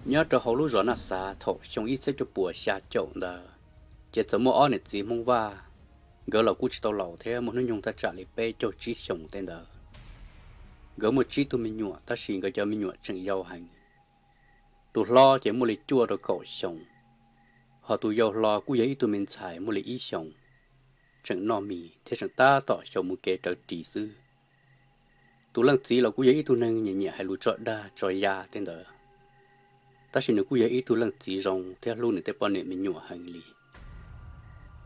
Nyob rau hauv lub zos Naj Xav thaum xyoo ib txhiab cuaj puas xya caum ntawd, ces txawm muaj ob niam txiv Hmoob Vaj. Nkawd los kuj tsis tau laus thiab, muaj hnub nyoog thaj tsam li peb caug tsib xyoos tej ntawd. Nkawd muaj tsib tug me nyuam, tab sis nkawd cov me nyuam tseem yau heev. Tus hlob ces muaj li cuaj rau kaum xyoos, hos tus yau hlo kuj yog ib tug me ntxhais muaj li ib xyoos, tseem noj mis thiab tseem tab tom xyaum mus kev rawv ris xwb. Tus leej txiv los kuj yog ib tug neeg nyiam nyiam hais lus tso dag tso ya tej ntawd, tab sis nws kuj yog ib tug leej txiv zoo thiab hlub nws tej poj niam me nyuam heev li.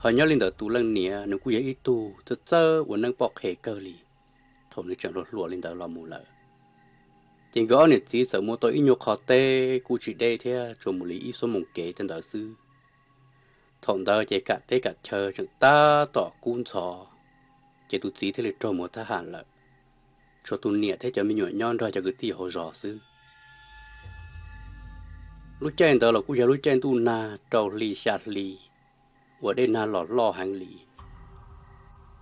Hos nyob li ntawm tus leej niam, nws kuj yog ib tug txawj txawj ua neeb poj qhe kawg li thaum nws tseem hluas hluas li ntawd los mus lawm. Ces nkawd ob niam txiv txawm mus tau ib nyuag qho teb kuj tsis deb thiab, tsuas mus li ib xuab moos kev tej ntawd xwb. Thaum ntawd ces kam teb kam chaw tseem tab tom kub ntxhov, ces tus txiv thiaj li raug mus thab ham lawm. Tshuav tus niam thiab cov me nyuam nyob nrog cov kwv tij hauv zos xwb. Lub caij ntawd los kuj yog lub caij ntuj nag rau hli xya hli uas dej nag los loj heev li.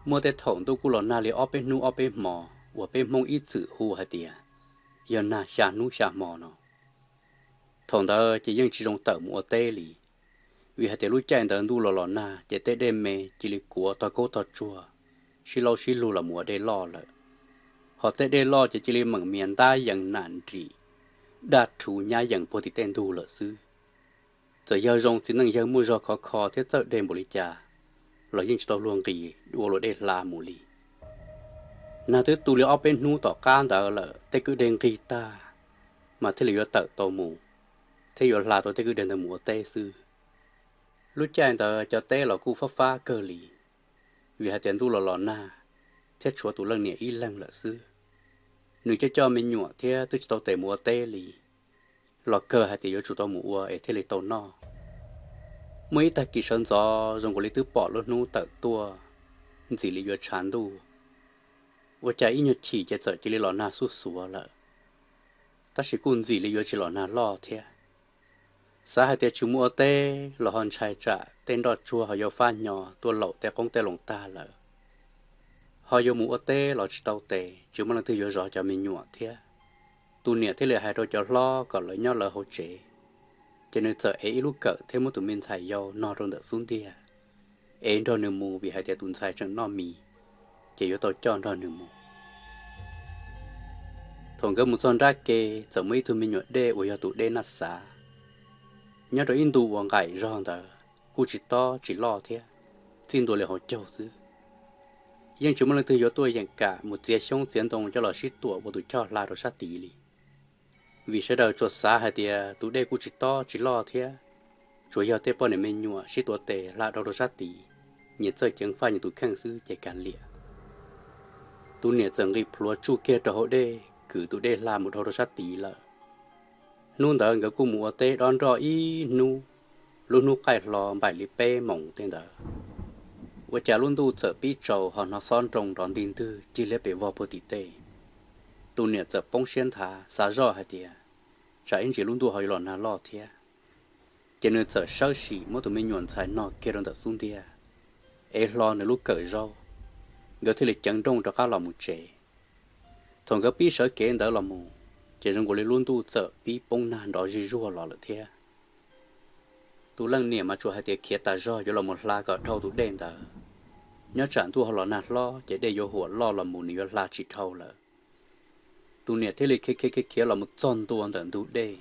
Muaj tej thaum ntuj kuj los nag li ob peb hnub ob peb hmo uas peb Hmoob ib txwm hu hais tias yog nag xya hnub xya hmo no. Thaum ntawd ces yeej tsis zoo tawm mus ua teb li, vim hais tias lub caij ntawd ntuj los los nag ces tej dej me cia li kuav tog kaub tog tsuag, sib laub sib lug los mus ua dej loj lawm. Hos tej dej loj ces cia li meem mias ntab yees nam nrim, daj rhuv nyab yees puag tim tej ntug lawm xwb. Txawm yawg zoo txiv neej yawg muaj zog khov kho thiab txawj dej npaum li cas los yeej tsis tau luag nqis ua luag dej hla mus li. Nag twb tu li ob peb hnub tom qab ntawd lawm, tej kwj deg nqig tag mas thiaj li yuav tawm tau mus thiab yuav hla tau tej kwj deg ntawd mus ua teb xwb. Lub caij ntawd cov teb los kuj fab fab kawg li, vim hais tias ntuj los los nag thiab tshuav tus leej niam ib leeg lawm xwb. Nws coj coj me nyuam thiab twb tsis tau tes mus ua teb li, los kawg hais tias yuav tsum tau mus ua es thiaj li tau noj. Muaj ib tag kis sawv ntxov zoo nkaus li twb pom lub hnub tawm tuaj, ntxim li yuav tshav ntuj. Ua cas ib nyuag chim ces txawm cia li los nag xuj xuav lawm, tab sis kuj ntxim li yuav tsis los nag loj thiab. Xav hais tias tsis mus ua teb los ho ntshai tsam tej nroj tsuag ho yuav fab hnyo tuaj laum tej qoob tej loo tag lawm, ho yuav mus ua teb los tsis tau tes, tsis muaj leej twg yuav zov cov me nyuam thiab. Tus niam thiaj li hais rau cov hlob kom lawv nyob lawv hauv tsev, ces nws txawm ev ib lub kawm thiab muab tus me ntxhais yau no rau ntawm xub ntiag, ev nrog nws mus vim hais tias tus ntxhais tseem noj mis, ces yuav tau coj nrog nws mus. Thaum nkawd mus txog nrab ke, txawm muaj ib tug me nyuam dej uas yog tus dej Naj Xav, nyob rau ib ntu uas nqaim zog ntawd kuj tsis tob tsis loj thiab, txij ntua li hauv caug xwb. Yeej tsis muaj leej twg yuav tuaj yeem kam mus txiav xyoob txiav ntoo coj los sib tuam ua tus choj hla rau sab tid li, vim sawv daws tsuas xav hais tias tus dej kuj tsis tob tsis loj thiab, tsuas yog tej poj niam me nyuam sib tuav tes hla dhau rau sab tid, nyias txawj ceev faj nyias tus kheej xwb ces kav liam. Tus niam txawm nqis plhuav tsuj kiag rau hauv dej kwv tus dej hla mus dhau rau sab tid lawm. Hnub ntawd nkawd kuj mus ua teb dob nroj ib hnub, lub hnub qaij hlo npaim li peb moos tej ntawd, ua cas lub ntuj txawm pib tsaus ho hnov xob nroo nrov ntig ntwg cig liab pes vog puag tim tej. Tus niam txawm poob siab nthav xav zoj hais tias tsam ib ntsis lub ntuj ho yuav los nag loj thiab. Ces nws txawm sawb sim muab tus me nyuam ntxhais no kiag rau ntawm xub ntiag, ev hlo nws lub kawm zaub, nkawd thiaj li ceev nrooj rov qab los mus tsev. Thaum nkawd pib sawv kev ntawd los mus, ces zoo nkaus li lub ntuj txawm pib poob nag nrov zij zuag los lawm thiab. Tus leej niam mas tsuas hais tias khiav tas zog yuav los mus hla kom dhau tus dej ntawd, nyob tsam ntuj ho los nag hlob ces dej yuav huam loj los mus nws yuav hla tsis dhau lawm. Tus niam thiaj li khiav khiav khiav khiav los mus txog ntua ntawm ntug dej,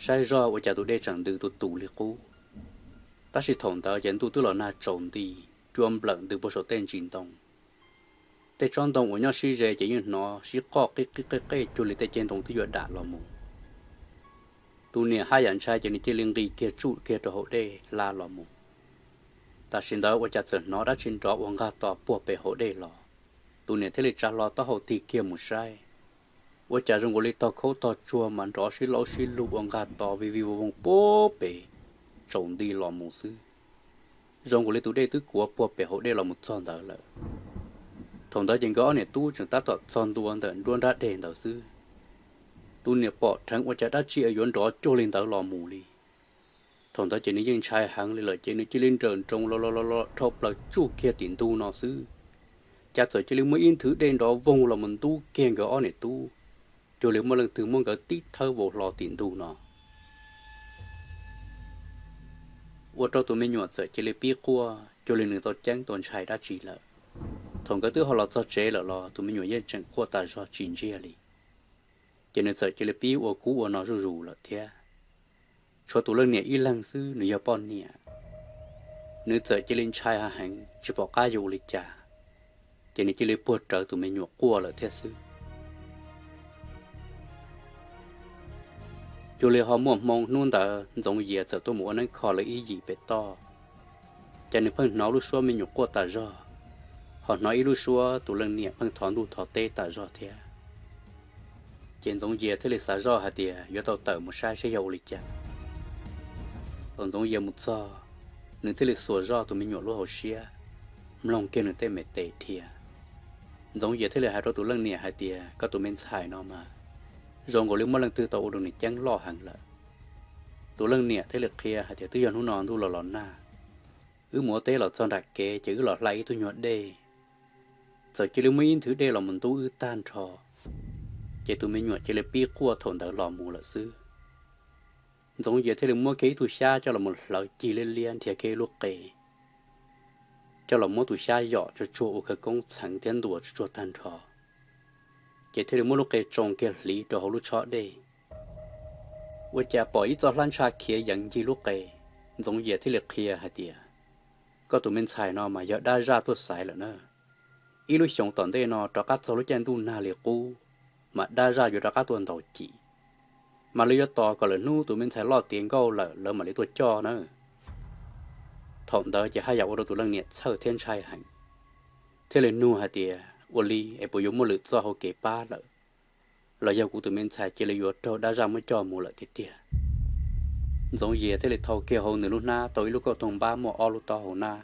saib zog ua cas tus dej tseem ntws tus tus li qub. Tab sis thaum ntawd ces ntuj twb los nag tsaus nti, cua nplawm ntws puag saum tej ntsis ntoo. Tej tsob ntoo uas nyob sib ze ces yeej hnov sib qoj qij qij qej qej cuag li tej ceg ntoo twb yuav dam los mus. Tus niam haj yam ntshai ces nws cia li nqis kiag tsuj kiag rau hauv dej hla los mus. Tam sim ntawd ua cas txawm hnov dab tsi nrov ua nqag to puag pem hauv dej los. Tus niam thiaj li tsa hlo taub hau tig kiag mus saib, ua cas zoo nkaus li tog khaub tog tsuag mas nrov sib laub sib lug ua nqag to vij vij voog voog puag pem tsaus nti los mus xwb. Zoo nkaus li tus dej twb kuav puag pem hauv dej los mus txog ntawd lawm. Thaum ntawd ces nkawd ob niam tub tseem tab tom txog ntua ntawm nruab nrab deg ntawd xwb. Tus niam pom dheev ua cas dab tsi yuav nrov cuag li ntawd los mus li. Thaum ntawd ces nws yeej ntshai heev li lawm ces nws cia li nrawm nroos los los los los dhau plaws tsuj kiag tim ntug no xwb. Cas txawm cia li muaj ib nthwv dej nrov voog los mus ntub kiag nkawd ob niam tub, cuag li muaj leej twg muab nkawd tib thawb vau hlo tim ntug no. ua rau tus me nyuam txawm cia li pib quaj cuag li nws tau ceeb tau ntshai dab tsi lawm. Thaum nkawd twb ho los txog tsev lawm los tus me nyuam yeej tseem quaj tas zog tsis ntsiag li. Ces nws txawm cia li pib ua kub ua no zuj zus lawm thiab. Tshuav tus leej niam ib leeg xwb, nws yog poj niam, nws txawm cia li ntshai heev tsis pom qab yuav ua li cas, ces nws cia li puag rawv tus me nyuam quaj lawm thiab xwb. Cuag li ho muaj hmoo hnub ntawd Ntxoov Yias txawm tuaj mus ua neeb kho lawv ib yim pem toj, ces nws pheej hnov lub suab me nyuam quaj tas zog, ho hnov ib lub suab tus leej niam pheej thov ntuj thov teb tas zog thiab. Ces Ntxoov Yias thiaj li xav zoj hais tias yuav tau tawm mus saib saib yog ua li cas. Thaum Ntxoov Yias mus txog, nws thiaj li xuas zoj tus me nyuam lub hauv siab, mloog kiag nws tej me tes dhia. Ntxoov Yias thiaj li hais rau tus leej niam hais tias, koj tus me ntxhais no mas zoo nkaus li muaj leej twg tau ua rau nws ceeb loj heev lawm. Tus leej niam thiaj li qhia hais tias, twb yog hnub no ntuj los los nag, wb mus ua teb los txog nram kev ces wb los hla ib tug nyuag dej, txawm cia li muaj ib nthwv dej los mus ntub wb tag nrho, ces tus me nyuam cia li pib quaj thaum ntawd los mus lawm xwb. Ntxoov Yias thiaj li muab kiag ib tug xyab coj los mus hlawv cig liab liab nrhiav kiag ib lub qe, coj los muab tus xyab yom tsuag tsuag ua khawv koob txheev thiab ntuas tsuag tsuag tag nrho, ces thiaj li muab lub qe tsoo kiag hliv rau hauv lub tshob dej. Ua cas pom ib txoj hlab ntsha khiav yees ncig lub qe. Ntxoov Yias thiaj li qhia hais tias, koj tus me ntxhais no mas yog dab zaj tuaj xaiv lawm na. Ib lub xyoos tom ntej no rov qab txog lub caij ntuj nag li qub, mas dab zaj yuav rov qab tuaj ntaus cim, mas lawv yuav tos kom lawm hnub tus me ntxhais loj tiav nkauj lawm lawv mam li tuaj coj na. Thaum ntawd ces haj yam ua rau tus leej niam txhawj thiab ntshai heev, thiaj li nug hais tias, ua li es puas yuav muaj lwm txoj hau kev pab lawm, los yog kuv tus me ntxhais cia li yuav raug dab zaj muab coj mus lawm tiag tiag? Ntxoov Yias thiaj li thau kiag hauv nws lub hnab tau ib lub kauj toog npab muaj ob lub taub hau nab,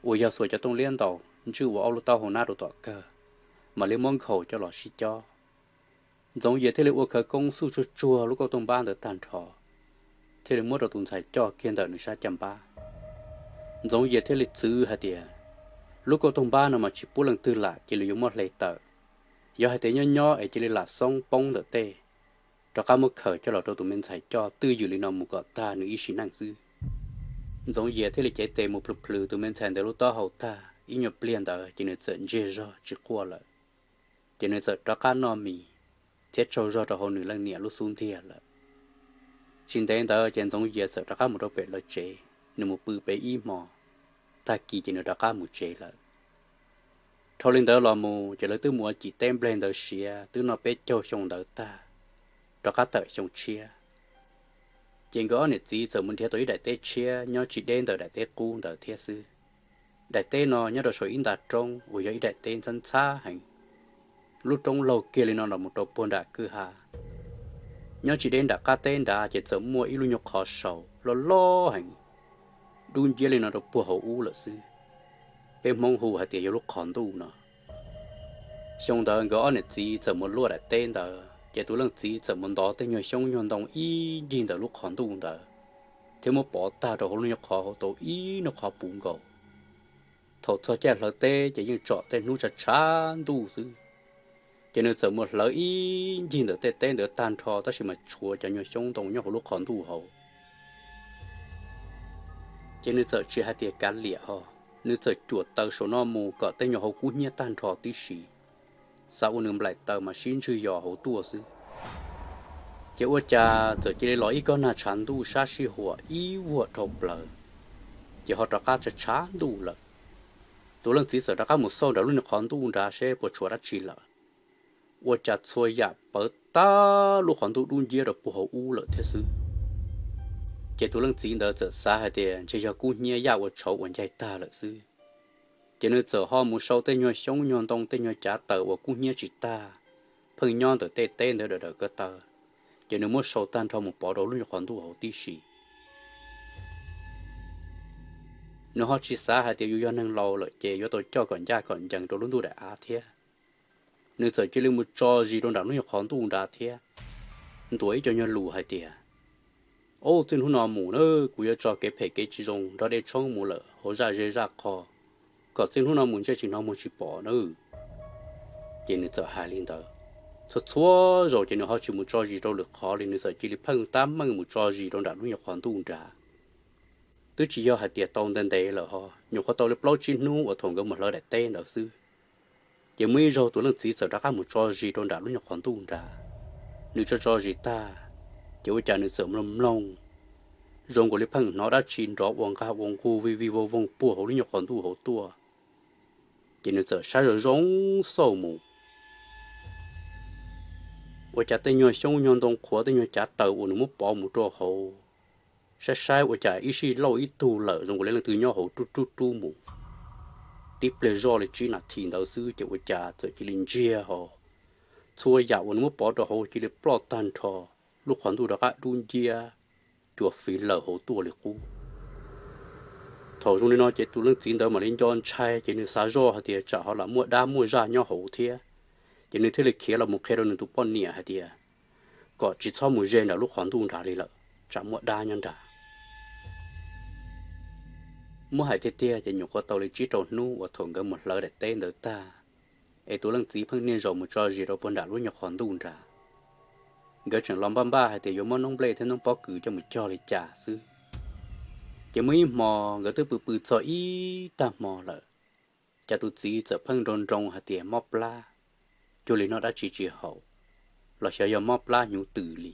uas yog xuas cov tooj liab ntaus ntswj ua ob lub taub hau nab rau tom kawg, mam li muab nkhaus coj los sib cob. Ntxoov Yias thiaj li ua khawv koob xuj tsuag tsuag lub kauj toog npab ntawd tag nrho, thiaj li muab rau tus ntxhais coj kiag ntawm nws sab caj npab. Ntxoov Yias thiaj li txwv hais tias, lub kauj toog npab no mas tsis pub leej twg lam cia li yuav muab hle tawm. Yog hais tias nyob nyob es cia li lam xoob poob ntawm tej, rov qab muab khaws coj los rau tus me ntxhais coj twj ywm li no mus kom tag nws ib sim neej xwb. Ntxoov Yias thiaj li cev tes mus plhws plhws tus me ntxhais ntawd lub taub hau tag ib nyuag pliag ntawd ces nws txawm ntsiag zog tsis quaj lawm. Ces nws txawm rov qab noj mis thiab tsaug zog rau hauv nws leej niam lub xub ntiag lawm. Tsis ntev ntawd ces Ntxoov Yias txawm rov qab mus rau pem lawv tsev, nws mus pw pem ib hmo, tag kis ces nws rov qab mus tsev lawm. Dhau li ntawd los mus ces lawv twb mus ua cim teb nplej ntawd siav twb noj peb caug xyoo ntawd tag, rov qab tawm xyoo tshiab. Ces nkawd ob niam txiv txawm mus nrhiav tau ib daim teb tshiab nyob tsis deb ntawm daim teb qub ntawd thiab xwb. Daim teb no nyob rau saum ib nta roob uas yog ib daim teb ntxhab ntxhab heev, lub roob laug kiag li no los mus rau puag nram kwj ha. Nyob tsis deb nram qab teb nrad ces txawm muaj ib lub nyuag qhov saud loj loj heev, dub nciab li no rau puag hauv ub lawm xwb. Peb Hmoob hu hais tias yog lub qhov ntuj no. Xyoo ntawd nkawd ob niam txiv txawm mus luaj daim teb ntawd ces tus leej txiv txawm mus ntov tej nyuag xyoob nyuag ntoo ib ncig ntawm lub qhov ntuj ntawd, thiab muab pov tag rau hauv lub nyuag qhov hauv tau ib nyuag qhov puv nkaus. Thaum txog caij hlawv teb ces yeej tsom tej hnub tshav tshav ntuj xwb. Ces nws txawm mus hlawv ib ncig ntawm tej teb ntawd tag nrho tab sis mas tshuav cov nyuag xyoob ntoo nyob hauv lub qhov ntuj hauv. Ces nws txawm tsis hais tias kav liam ho, nws txawm cuam taws saum no mus kom tej nyuag hauv kub hnyiab tag nrho tib si, xav ua nws nplaim taws mas sib ntswg yos hauv tuaj xwb. Ces ua cas txawm cia li los ib kob nag tshav ntuj sab sij huam ib vuag dhau plaws, ces ho rov qab tshav tshav ntuj lawm. Tus leej txiv txawm rov qab mus xauj nram lub nyuag qhov ntuj nrad seb puas tshuav dab tsi lawm. Ua cas txhua yam pawv tag lub qhov ntuj dub nciab rau puag hauv ub lawm thiab xwb. Ces tus leej txiv ntawd txawm xav hais tias ntshe yog kub hnyiab yaj ua tshauv uas ncaig tag lawm xwb. Ces nws txawm ho mus sau tej nyuag xyoob nyuag ntoo tej nyuag cav taws uas kub hnyiab tsis tag, pheej nyob ntawm tej teb ntawd daws daws ko taw, ces nws muab sau tag nrho mus pov rau lub nyuag qhov ntuj hauv tib si. Nws ho tsis xav hais tias yus yog neeg laus lawm ces yuav tau coj kom ncaj kom ncees rau lub ntuj daim av thiab. Nws txawm cia li mus tso zis rau nram lub nyuag qhov ntuj nrad thiab, ntuas ib co nyuag lus hais tias, Au, txij hnub no mus na, kuv yuav tso kev phem kev tsis zoo nrog dej tshoob mus lawm hauv zaj zej zaj qho, kom txij hnub no mus ntsej tsis hnov muag tsis pom na. Ces nws txawm hais li ntawd. Txhua txhua zaus ces nws ho tsis mus tso zis rau lwm qhov li, nws txawm cia li pheej tab meeg mus tso zis rau nram lub nyuag qhov ntuj nrad. Twb tsis yog hais tias tau ntev ntev lawm ho, nyuam qhuav tau li plaub tsib hnub uas thaum nkawd mus hlawv daim teb ntawd xwb, ces muaj ib zaug tus leej txiv txawm rov qab mus tso zis rau nram lub nyuag qhov ntuj nrad. Nws tso tso zis tag, ces ua cas nws txawm mloog mloog zoo nkaus li pheej hnov dab tsi nrov ua nqag ua nqug vij vij voog voog puag hauv lub nyuag qhov ntuj hauv tuaj. Ces nws txawm saib zoo zoo xauj mus, ua cas tej nyuag xyoob nyuag ntoo qhuav tej nyuag cav taws uas nws muab pov mus rau hauv, saib saib ua cas ib sij lauj ib tug lawm zoo nkaus li leej twg nyob hauv rub rub rub mus. Tib pliag zoj li tsib nas this ntawd xwb ces ua cas txawm cia li ntsiag ho, txhua yam uas nws muab pov rau hauv cia li ploj tag nrho, lub qhov ntuj rov qab dub nciab, cua fiv lawm hauv tuaj li qub. Thaum zoo li no ces tus leej txiv ntawd mam li nco ntshai ces nws xav zoj hais tias tsam ho lam muaj dab muaj zaj nyob hauv thiab, ces nws thiaj li khiav los mus qhia rau nws tus poj niam hais tias kom tsis txhob mus ze nram lub qhov ntuj nrad li lawm, tsam muaj dab nyob nrad. Muab hais tiag tiag ces nyuam qhuav tau li tsib rau hnub uas thaum nkawd mus hlawv daim teb ntawd tag, es tus leej txiv pheej niaj zaus mus tso zis rau puag nram lub nyuag qhov ntuj nrad. Nkawd tseem los npaj npaj hais tias yuav muab noob nplej thiab noob pob kws coj mus cog li cas xwb. Ces muaj ib hmo nkawd twb pw pw txog ib tag hmo lawm, cas tus txiv txawm pheej nroo nroo hais tias mob plab, cuag li noj dab tsi tsis haum, los xyov yog mob plab hnyuv tws li.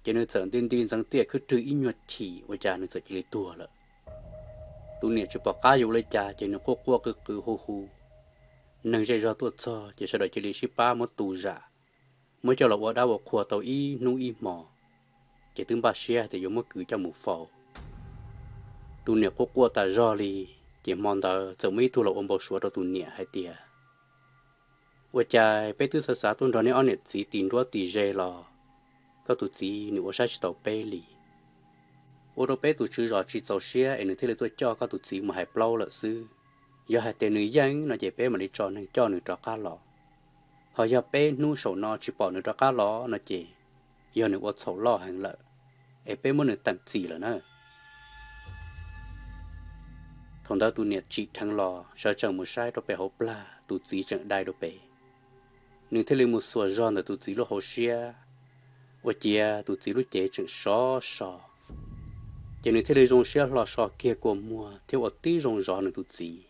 Ces nws txawm nti nti ntxeev tiaj khwb rwg ib nyuag chim ua cas nws txawm cia li tuag lawm. Tus niam tsis pom qab yuav ua li cas ces nws quaj quaj qw qw hu hu. Neeg zej zog tuaj txog ces sawv daws cia li sib pab muab tu zam, muab coj los ua dab ua qhua tau ib hnub ib hmo, ces twb npaj siab tias yuav muab kwv coj mus faus. Tus niam quaj quaj tas zog li, ces hmo ntawd txawm muaj ib tug los ua npau suav rau tus niam hais tias, ua cas peb twb xav xav tuaj nrog neb ob niam txiv tis nruab tis ze los koj tus txiv nws ua saib tsis taus peb li. Ua rau peb tus tswv zos tsis txaus siab es nws thiaj li tuaj coj koj tus txiv mus hais plaub lawm xwb. Yog hais tias nws yeej no ces peb mam li tso neeg coj nws rov qab los. Ho yog peb hnub saum no tsis pom nws rov qab los no ces yog nws ua txhaum loj heev lawm, es peb muab nws teem txim lawm na. Thaum ntawd tus niam tsim dheev los sawv tsees mus saib rau pem hauv plag, tus txiv tseem dai rau pem. Nws thiaj li mus xuas zog ntawm tus txiv lub hauv siab, ua ciav tus txiv lub cev tseem sov so. Ces nws thiaj li zoo siab hlo so kiag kua muag thiab ua tib zoo zov nws tus txiv.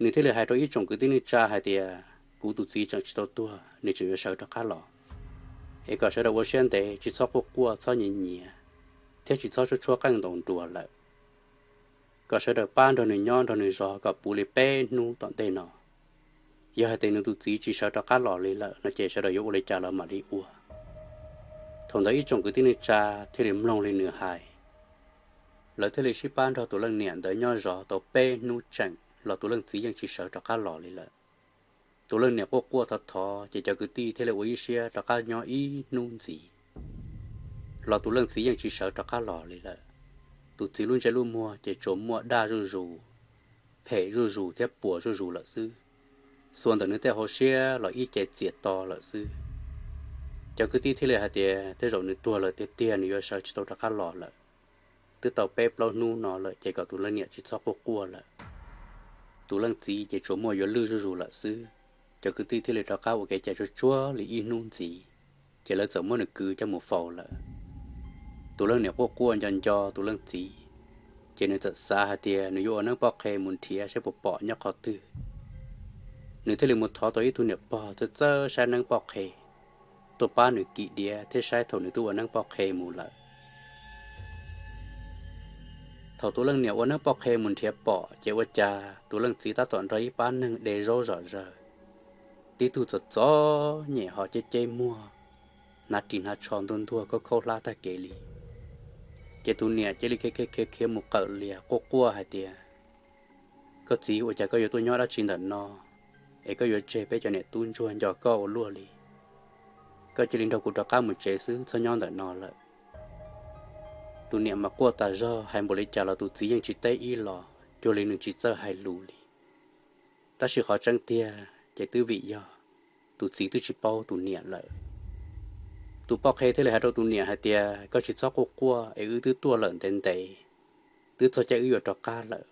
Nws thiaj li hais rau ib tsoom kwv tij neej tsa hais tias, kuv tus txiv tseem tsis tau tuag, nws tseem yuav sawv rov qab los. Es kom sawv daws ua siab ntev, tsis txhob quaj quaj, txhob nyiav nyiav, thiab tsis txhob tshuab tshuab qeej ntaus nruas lawm. Kom sawv daws pab nrog nws nyob nrog nws zov kom puv li peb hnub tom ntej no. Yog hais tias nws tus txiv tsis sawv rov qab los li lawm no ces sawv daws yuav ua li cas los mam li ua. Thaum ntawd ib tsoom kwv tij neej tsa thiaj li mloog li nws hais. Lawv thiaj li sib pab nrog tus leej niam ntawd nyob zov tau peb hnub tseem los tus leej txiv yeej tsis sawv rov qab los li lawm. Tus leej niam quaj quaj thov thov ces cov kwv tij thiaj li ua ib siab rov qab nyob ib hnub ntxiv, los tus leej txiv yeej tsis sawv rov qab los li lawm. Tus txiv lub ntsej lub muag ces tsuas muaj daj zuj zus, phem zuj zus thiab puas zuj zus lawm xwb. Xuas ntawm nws tej hauv siab los ib ce txias to lawm xwb. Cov kwv tij thiaj li hais tias tej zaum nws tuag lawm tiag tiag, nws yuav sawv tsis tau rov qab los lawm. Twb tau peb plaub hnub no lawm ces kom tus leej niam tsis txhob quaj quaj lawm. Tus leej txiv ces tsuas muaj yuav lwj zuj zus lawm xwb. Cov kwv tij thiaj li rov qab ua kev cai tsuag tsuag li ib hnub ntxiv, ces lawv txawm muab nws kwv coj mus faus lawm. Tus leej niam quaj quaj nco nco tus leej txiv, ces nws txawm xav hais tias nws yuav ua neeb poj qhe mus nrhiav saib puas pom nyob qhov twg. Nws thiaj li mus thov tau ib tug niam pog txawj txawj saib neeb poj qhe tuaj pab nws kis diav thiab saib thaum nws twb ua neeb poj qhe mus lawm. Thaum tus leej niam ua neeb poj qhe mus nrhiav pom ces ua cas tus leej txiv tab tom nrog ib pab neeg de zaub zom zaws. Tib tug txom txom nyem ho ceb ceb muag, hnav ris hnav tsho ntuag ntuag khaub khaub hlab tag kev li. Ces tus niam cia li khiav khiav khiav khiav mus qawm lias quaj quaj hais tias, koj txiv, ua cas koj yuav tuaj nyob dab tsi ntawm no, es koj yuav tseg peb cov niam tub ntsuag nco koj ua luaj li? Koj cia li nrog kuv rov qab mus tsev xwb, txhob nyob ntawm no lawm. Tus niam mas quaj tas zog, hais npaum li cas los tus txiv yeej tsis teb ib los, cuag li nws tsis txawj hais lus li. Tab sis qhov tseeb tiag ces twb vim yog tus txiv twb tsis paub tus niam lawm. Tus poj qhe thiaj li hais rau tus niam hais tias, koj tsis txhob quaj quaj es, wb twb tuaj lawm ntev ntev, twb txog caij wb yuav rov qab lawm.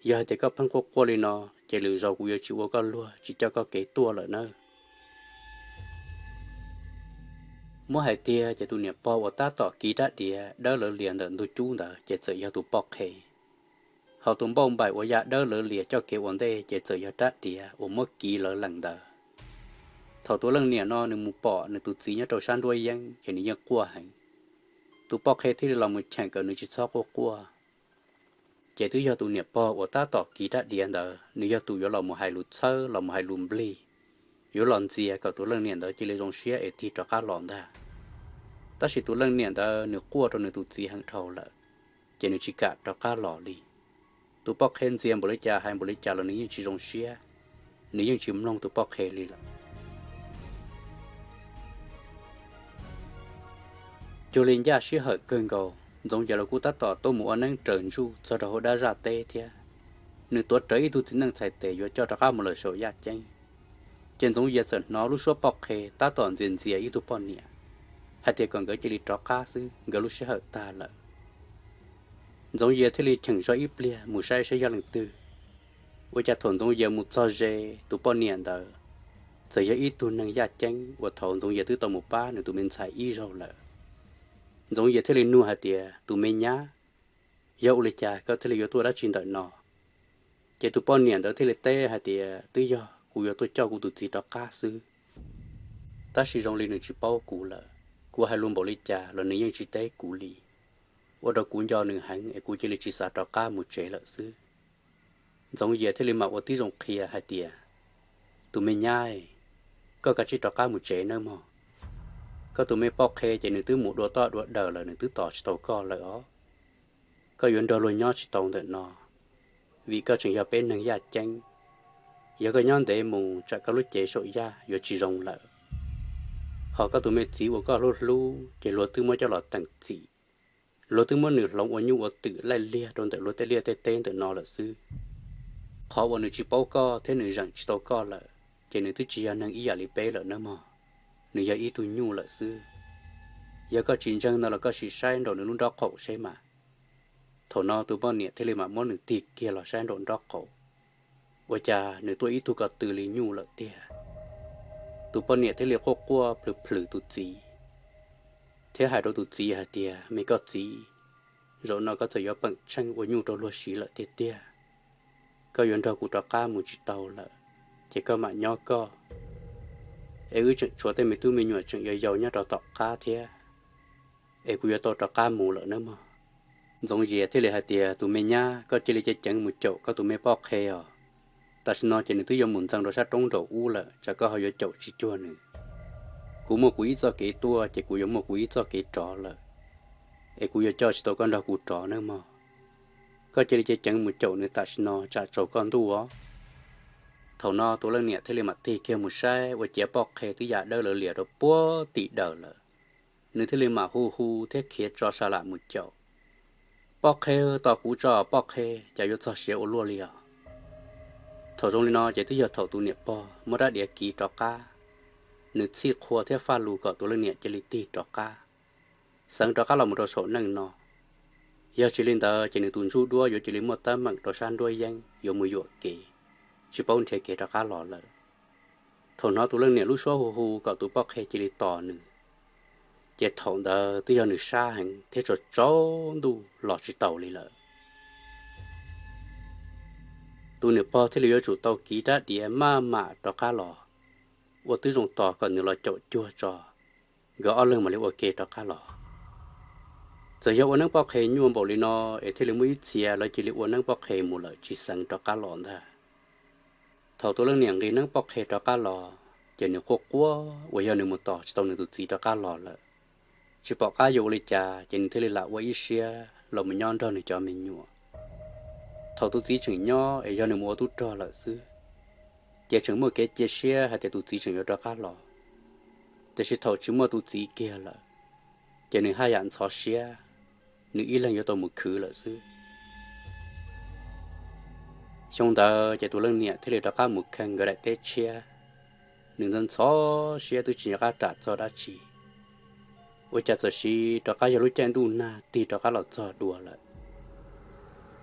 Yog hais tias koj pheej quaj quaj li no, ces lwm zaus kuv yuav tsis ua koj luag, tsis coj koj kev tuaj lawm nawb. Muab hais tiag ces tus niam pog uas tab tom kiv rab diav dawb lawv lias ntawm ntug cub ntawd ces txawm yog tus poj qhe. Hos tus npauj npaim uas ya dawb lawv lias coj kev ua ntej ces txawm yog rab diav uas muab kiv lawv lees ntawd. Thaum tus leej niam no nws mus pom nws tus txiv nyob rau sab nruab yeeb ces nws yeej quaj heev. Tus poj qhe thiaj li los mus cheem kom nws tsis txhob quaj quaj. Ces twb yog tus niam pog uas tab tom kiv rab diav ntawd nws yog tus yuav los mus hais lus txhawb los mus hais lus nplig, yuav los ntxias kom tus leej niam ntawd cia li zoo siab es tig rov qab los ntag. Tab sis tus leej niam ntawd nws quaj rau nws tus txiv heev dhau lawm, ces nws tsis kam rov qab los li. Tus poj qhe ntxias npaum li cas hais npaum li cas los nws yeej tsis zoo siab, nws yeej tsis mloog tus poj qhe li lawm. Cuag li ncaj sij hawm kawg nkaus Ntxoov Yias los kuj tab tom tuaj mus ua neeb raws ntsuj txog rau hauv dab zaj teb thiab. Nws tuav rawv ib tug txiv neej txhais tes yuav coj rov qab mus lawm saum yaj ceeb. Ces Ntxoov Yias txawm hnov lub suab poj qhe tab tom ntxias ntxias ib tug poj niam, hais tias kom nkawd cia li rov qab xwb, nkawd lub sij hawm tag lawm. Ntxoov Yias thiaj li cheem zog ib pliag mus saib saib yog leej twg. Ua cas thaum Ntxoov Yias mus txog ze, tus poj niam ntawd txawm yog ib tug neeg yaj ceeb uas thaum Ntxoov Yias twb tau mus pab nws tus me ntxhais ib zaug lawm. Ntxoov Yias thiaj li nug hais tias, Tus me nyab, yog ua li cas koj thiaj li yuav tuaj dab tsi ntawm no? Ces tus poj niam ntawd thiaj li teb hais tias, Twb yog kuv yuav tuaj coj kuv tus txiv rov qab xwb, tab sis zoo li nws tsis paub kuv lawm. Kuv hais lus npaum li cas los nws yeej tsis teb kuv li, ua rau kuv nco nws heev es kuv cia li tsis xav rov qab mus tsev lawm xwb. Ntxoov Yias thiaj li mam ua tib zoo qhia hais tias, Tus me nyab, koj kav tsij rov qab mus tsev nawb mog. Koj tus me poj qhe ces nws twb mus dua toj dua daws lawm, nws twb tos tsis tau koj lawm os. Koj yuav nrog luag nyob tsis tau ntawm no, vim koj tseem yog peb neeg yaj ceeb. Yog koj nyob ntev mus tsam koj lub cev saum yaj yuav tsis zoo lawm. Hos koj tus me txiv uas koj hlub hlub ces luag twb muab coj los teem txim, luag twb muab nws hloov ua nyuj ua twm laij liag rau ntawm luag tej liaj tej teb ntawm no lawm xwb. Qhov uas nws tsis paub koj thiab nws zeem tsis tau koj lawm, ces nws twb tsis yog neeg ib yam li peb lawm nawb mog, nws yog ib tug nyuj lawm xwb. Yog koj tsis ntseeg no los koj sim saib nraum nws lub nrob qaum seb mas. Thaum no tus poj niam thiaj li mam muab nws tig kiag los saib nraum nrob qaum, ua cas nws tuaj ib tug ko tw li nyuj lawm tiag. Tus poj niam thiaj li quaj quaj plhws plhws tus txiv, thiab hais rau tus txiv hais tias, Me koj txiv, zaum no koj txawm yuav peem tsheej ua nyuj rau luag siv lawm tiag tiag. Koj yuav nrog kuv rov qab mus tsis tau lawm, ces koj mam nyob koj, es wb tseem tshuav tej me tub me nyuam tseem yau yau nyob rau tom qab thiab, es kuv yuav tau rov qab mus lawm nawb mog. Ntxoov Yias thiaj li hais tias, Tus me nyab, koj cia li ceev ceev mus caum koj tus me poj qhe os. Tam sim no ces nws twb yuav mus ntxeev rau sab roob nraum ub lawm, tsam koj ho yuav caum tsis cuag nws. Kuv muaj kuv ib txoj kev tuaj ces kuv yuav muaj kuv ib txoj kev rov lawm, es kuv yuav coj tsis tau koj nrog kuv rov nawb mog. Koj cia li ceev ceev mus caum nws tam sim no tsam tsaus koj ntuj os. Thaum no tus leej niam thiaj li mam tig kiag mus saib ua ciav poj qhe twb ya dawb lawv lias rau puag tim daws lawm. Nws thiaj li mam hu hu thiab khiav tso sa lam mus caum. Poj qhe, tos kuv tso poj qhe, cas yuav txog siav ua luaj li os. Thaum zoo li no ces twb yog thaum tus niam pog muab rab diav kiv rov qab, nws txhij qhua thiab faj lus kom tus leej niam cia li tig rov qab, xeev rov qab los mus rau saum neej no. Yog tsis li ntawd ces nws tus ntsuj duab yuav cia li muaj teeb meem rau sab nruab yeeb yuav mus yuam kev, tsis paub nrhiav kev rov qab los lawm. Thaum hnov tus leej niam lub suab hu hu kom tus poj qhe cia li tos nws, ces thaum ntawd twb yog nws sab heev thiab tsaus tsaus ntuj los tsis taus li lawm. Tus niam pog thiaj li yuav tsum tau kiv rab diav maj mam rov qab los, ua tib zoo tos kom nws los caum cuag tso, nkawd ob leeg mam li ua ke rov qab los. Txawm yog ua neeb poj qhe nyuaj npaum li no, es thiaj li muaj ib txhia lawv cia li ua neeb poj qhe mus lawm tsis xeev rov qab los ntag. Thaum tus leej niam nqis neeb poj qhe rov qab los, ces nws quaj quaj uas yog nws mus tos tsis tau nws tus txiv rov qab los lawm, tsis pom qab yuav ua li cas, ces nws thiaj li lam ua ib siab los mus nyob nrog nws cov me nyuam. Thaum tus txiv tseem nyob es yog nws mus ua tub rog lawm xwb, ces tseem muaj kev cia siab hais tias tus txiv tseem yuav rov qab los. Tiam sis thaum tsis muaj tus txiv kiag lawm, ces nws haj yam ntxhov siab, nws ib leeg yuav tau mus khwv lawm xwb. Xyoo ntawd ces tus leej niam thiaj li rov qab mus kheej nkawd daim teb tshiab. Nws ntxhov ntxhov siab twb tsis nco qab ram txog dab tsi, ua cas txawm sis rov qab yog lub caij ntuj nag tig rov qab los txog dua lawm.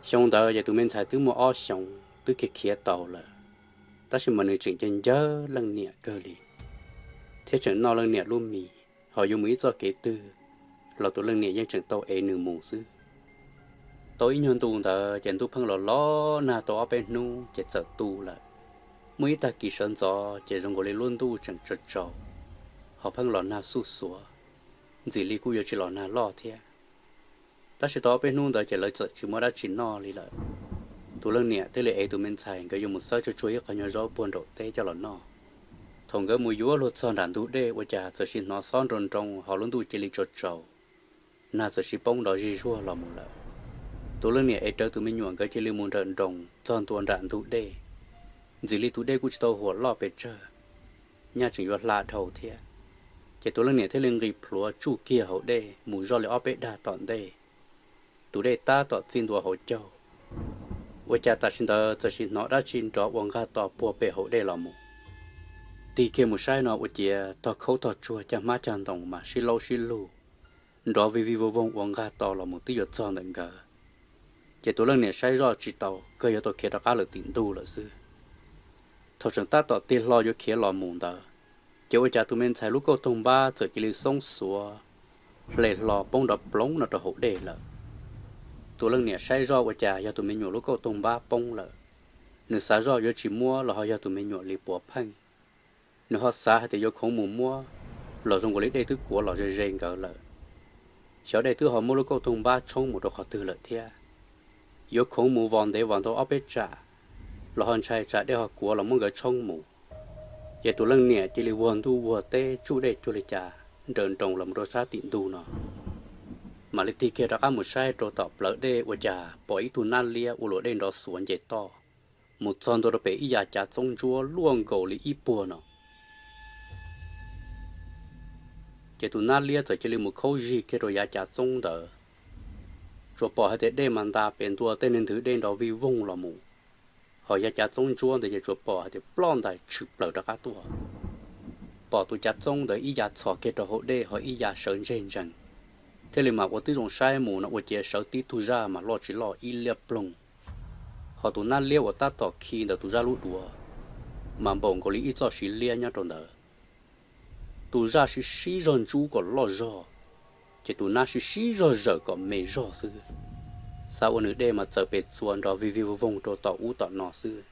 Xyoo ntawd ces tus me ntxhais twb muaj ob xyoos twb khiav khiav tau lawm, tab sis mas nws tseem ncawg ncawg leej niam kawg li, thiab tseem noj leej niam lub mis. ho yuav mus ib txoj kev twg los tus leej niam yeej tseem tau ev nws mus xwb. Tau ib nyuag ntu ntawd ces ntuj pheej los los nag tau ob peb hnub ces txawm tu lawm. Muaj ib tag kis sawv ntxov ces zoo nkaus li lub ntuj tseem tsaus tsaus, ho pheej los nag xuj xuav, ntxim li kuj yuav tsis los nag loj thiab. Tab sis tau ob peb hnub ntawd ces lawv txawm tsis muaj dab tsi noj li lawm. Tus leej niam thiaj li ev tus me ntxhais nkawd yuav mus xawb tsuag tsuag ib qho nyuag zaub puag nraum teb coj los noj. Thaum nkawd mus yuav luag txog nram ntug dej ua cas txawm sis hnov xob nroo nroo ho lub ntuj cia li tsaus tsaus, nag txawm sis poob nrov zig zuag los mus lawm. Tus leej niam ev rawv tus me nyuam nkawd cia li mus nrawm nroos txog ntua nram ntug dej. Ntxim li tus dej kuj tsis tau huam loj pes tsawg, nyaj tseem yuav hla dhau thiab. Ces tus leej niam thiaj li nqis plhuav tsuj kiag hauv dej mus zoj li ob peb dag tom ntej. Tus dej tab tom txij ntua hauv caug, ua cas tam sim ntawd txawm sim hnov dab tsi nrov ua nqag to puag pem hauv dej los mus. Tig kiag mus saib no ua ciav tog khaub tog tsuag cag hmab cag ntoos mas sib laub sib lug, nrov vij vij voog voog ua nqag to los mus twb yuav txog ntawm nkawd. Ces tus leej niam saib zoj tsis tau, kawg yuav tau khiav rov qab lawm tim ntug lawm xwb. Thaum tseem tab tom tig hlo yuav khiav los mus ntawd, ces ua cas tus me ntxhais lub kauj toog npab txawm cia li xoob xuav hle hlo poob nrov ploov no rau hauv dej lawm. Tus leej niam saib zoj ua cas yog tus me nyuam lub kauj toog npab poob lawm. Nws xav zoj yuav tsis muab los ho yog tus me nyuam li puav pheej. Nws ho xav hais tias yuav khoov mus muab los zoo nkaus li dej twb kuav los ze ze nkawd lawm. Xyov dej twb ho muab lub kauj toog npab tshoob mus rau qhov twg lawm thiab. Yuav khoov mus vos ntev vos ntau ob peb tsam los ho ntshai tsam dej ho kuav los muab nkawd tshoob mus. Ces tus leej niam cia li vuag ntuj vuag teb tsuj dej cuag li cas nrawm nroos los mus rau sab tim ntug no, mam li tig kiag rov qab mus saib rau tom plawv dej ua cas pom ib tug nab liab ua luam dej nrov xuav nce toj mus txog ntua rau pem ib yav cav txoob ntsuab luaj nkaus li ib puag no. Ces tus nab liab txawm cia li mus khaub zig kiag rau yav cav txoob ntawd. Tsuas pom hais tias dej mas nta pes ntua tej niag ntug dej nrov vij voog los mus, ho yav cav txoob ntsuab ntawd ces tsuas pom hais tias ploj ntais tshwm plaws rov qab tuaj. Pom tus cav txoob ntawd ib yav txhos kiag rau hauv dej ho ib yav sawv ntseg ntsees, thiaj li mas ua tib zoo saib mus no ua ciav sawv tib tug zaj mas loj tsis loj ib liab ploog, ho tus nab liab uas tab tom khi ntawm tus zaj lub duav mas npaum nkaus li ib txoj siv liab nyob rau ntawd. Tus zaj sib sib zog ntsub kom loj zog, ces tus nab sib sib zog zawm kom me zog xwb. Xav ua nws dej mas txawm pes txhua nrov vij vij voog voog rau tom ub tom no xwb.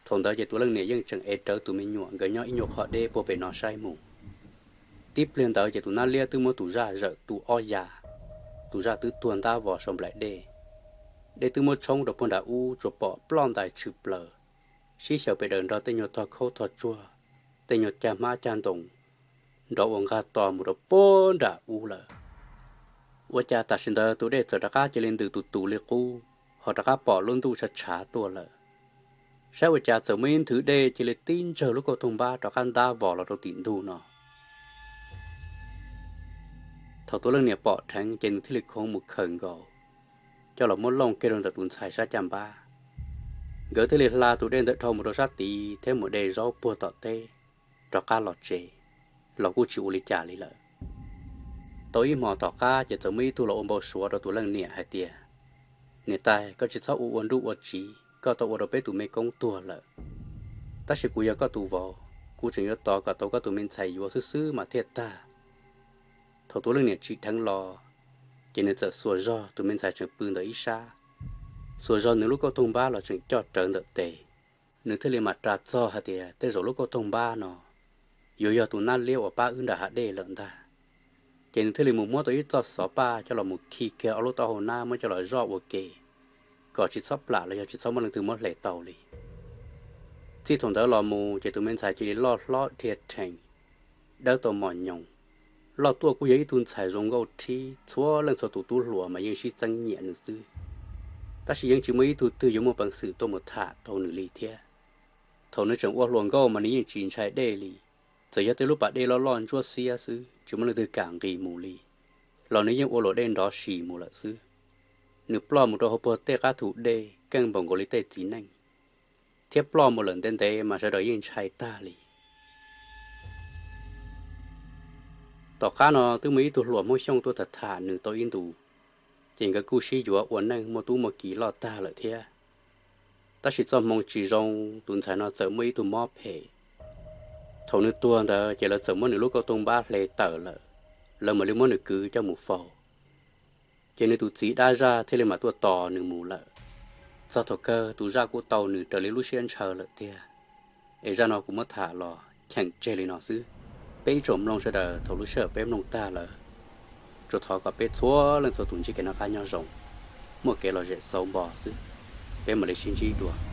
Thaum ntawd ces tus leej niam yeej tseem ev rawv tus me nyuam nkawd nyob ib nyuag qho deb puag pem no saib mus. Tib pliag ntawd ces tus nab liab twb muab tus zaj zawm tu ob ya, tus zaj twb tuag ntab vos saum nplaim dej. Dej twb muab tshoob rau puag nram ub tsuas pom ploj ntais tshwm plaws, sib xyaw pes daws nrog tej nyuag tog khaub tog tsuag, tej nyuag cag hmab cag ntoos nrov ua nqag to mus rau puag nram ub lawm. Ua cas tam sim ntawd tus dej txawm rov qab cia li ntws tus tus li qub, ho rov qab pom lub ntuj tshav tshav tuaj lawm. Saib ua cas txawm muaj ib nthwv dej cia li tib ntsawg lub kauj toog npab rov qab ntab vos los rau tim ntug no. Thaum tus leej niam pom dheev ces nws thiaj li khoov mus khaws nkaus, coj los muab looj kiag rau ntawm tus ntxhais sab caj npab. Nkawd thiaj li hla tus dej ntawd dhau mus rau sab tid thiab mus de zaub puag tom teb, rov qab los tsev, los kuj tsis ua li cas li lawm. Tau ib hmos tom qab ces txawm muaj ib tug los ua npau suav rau tus leej niam hais tias, Niam tais, koj tsis txhob ua ua nruj ua tsiv, koj tau ua rau peb tus me koob tuag lawm. Tab sis kuv yog koj tus vauv, kuv tseem yuav tos kom tau koj tus me ntxhais yuav xwb xwb mas thiaj tag. Thaum tus leej niam tsim dheev los, ces nws txawm xuas zog tus me ntxhais tseem pw ntawm ib sab, xuas zog nws lub kauj toog npab los tseem coj rawv ntawm tes. Nws thiaj li mam ras txog hais tias tej zaum lub kauj toog npab no yuav yog tus nab liab uas pab wb nram hav dej lawm ntag. Ces nws thiaj li mus muab tau ib txoj xov paj coj los mus khi kiag ob lub taub hau nab muab coj los zoj ua ke, kom tsis txhob plam los yog tsis txhob muaj leej twg muab hle tau li. Txij thaum ntawd los mus ces tus me ntxhais cia li loj hlob dhia rhees, dawb tau mos nyoos, loj tuaj kuj yog ib tug ntxhais zoo nkauj thib txhua leej txhua tus tub hluas mas yeej sib txeeb nyiam nws xwb. Tab sis yeej tsis muaj ib tug twg yuav muaj peev xwm tuaj mus tham tau nws li thiab. Thaum nws tseem ua hluas nkauj mas nws yeej tsis ntshai dej li, txawm yog tej lub pas dej loj loj ntsuab xiab xwb tsis muaj leej twg kam nqis mus li, los nws yeej ua luam dej nrov sis mus lawm xwb. Nws ploj mus rau hauv puag tej qab thu dej keej npaum nkaus li tej txiv neej, thiab ploj mus lawm ntev ntev mas sawv daws yeej ntshai tag li. Tom qab no twb muaj ib tug hluas Hmoob Xyooj tuaj tham tham nws tau ib ntus, ces nkawd kuj sib yuav ua neej muaj tub muaj ki loj tag lawm thiab. Tab sis txoj hmoo tsis zoo, tus ntxhais no txawm muaj ib tug mob phem. Thaum nws tuag ntawd ces lawv txawm muab nws lub kauj toog npab hle tawm lawm, lawv mam li muab nws kwv coj mus faus. Ces nws tus txiv dab zaj thiaj li mam tuaj tos nws mus lawm. Txog thaum kawg tus zaj kuj tau nws raws li lub siab ntshaw lawm tiag. Es zaj no kuv muab tham los cheem tseg li no xwb. Peb ib tsoom mloog sawv daws thaum lub sij hawm peb mloog tag lawm, tsuas thov kom peb txhua leej txhua tus ntsib kev noj qab nyob zoo, muaj kev lom zem xauv npo xwb. Peb mam li sib ntsib dua.